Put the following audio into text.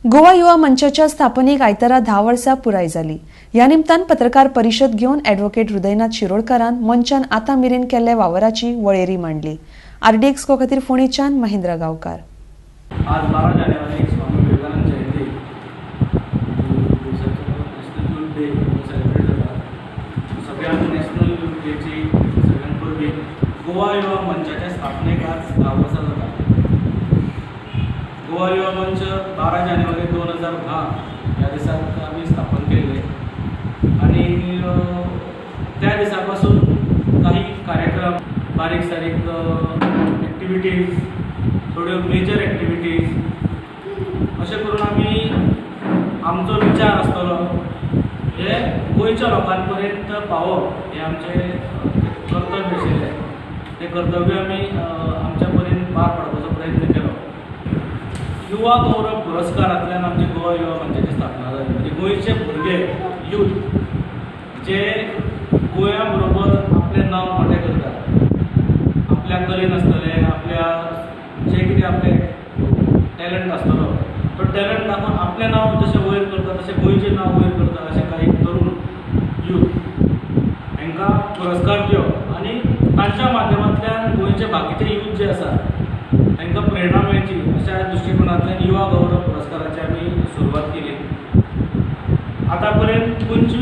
गोवा युवा मंचाच्या स्थापनेक आयतारा 10 वर्सां पुराय जाली. ह्या निमतान पत्रकार परिशद घेवन ॲडव्होकेट हृदयनाथ शिरोडकारान मंचान आतां मेरेन केल्ल्या वावराची वळेरी मांडली. आरडीएक्स को खातीर फोंडेच्यान महेंद्र गांवकार. आज 12 जानेवारी स्वामी विवेकानंद जयंती दिसाचो नॅशनल यूथ डे सेलिब्रेट जाता. सगळ्यांक नॅशनल यूथ डेची सगळ्यांक परबीं. गोवा युवा मंचाच्या स्थापनेक आज 10 वर्सां जाता. गोवा युवा मंच 12 जानेवारी 2010 ह्या दिसाक आमी स्थापन केल्लें आनी त्या दिसा पासून काही कार्यक्रम, बारीक सारीक एक्टिविटीज, थोड्यो मेजर एक्टिविटीज अशें करून आमी आमचो विचार आसतलो हे गोंयच्या लोकां पर्यंत पावोवप हें आमचें कर्तव्य आशिल्लें. तें कर्तव्य आमी आमच्या परीन पार पाडपाचो प्रयत्न केलो. युवा गौरव पुरस्कारांतल्यान आमची गोवा युवा मंचाची स्थापना जाली. म्हणजे गोंयचे भुरगे, यूथ जे गोंया बरोबर आपलें नांव मोठें करता, आपल्या कलेन आसतलें, आपल्या जे कितें आपलें टॅलंट आसतलो तो टॅलंट दाखोवन आपलें नांव जशें वयर करता तशें गोंयचें नांव वयर करता, अशें काही तरुण यूथ हांकां पुरस्कार दिवप आनी तांच्या माध्यमांतल्यान गोंयचे बाकीचे यूथ जे आसा तांकां प्रेरणा मेळची अशा दृश्टिकोनांतल्यान युवा गौरव पुरस्काराची आमी सुरवात केली. आतां पर्यंत 25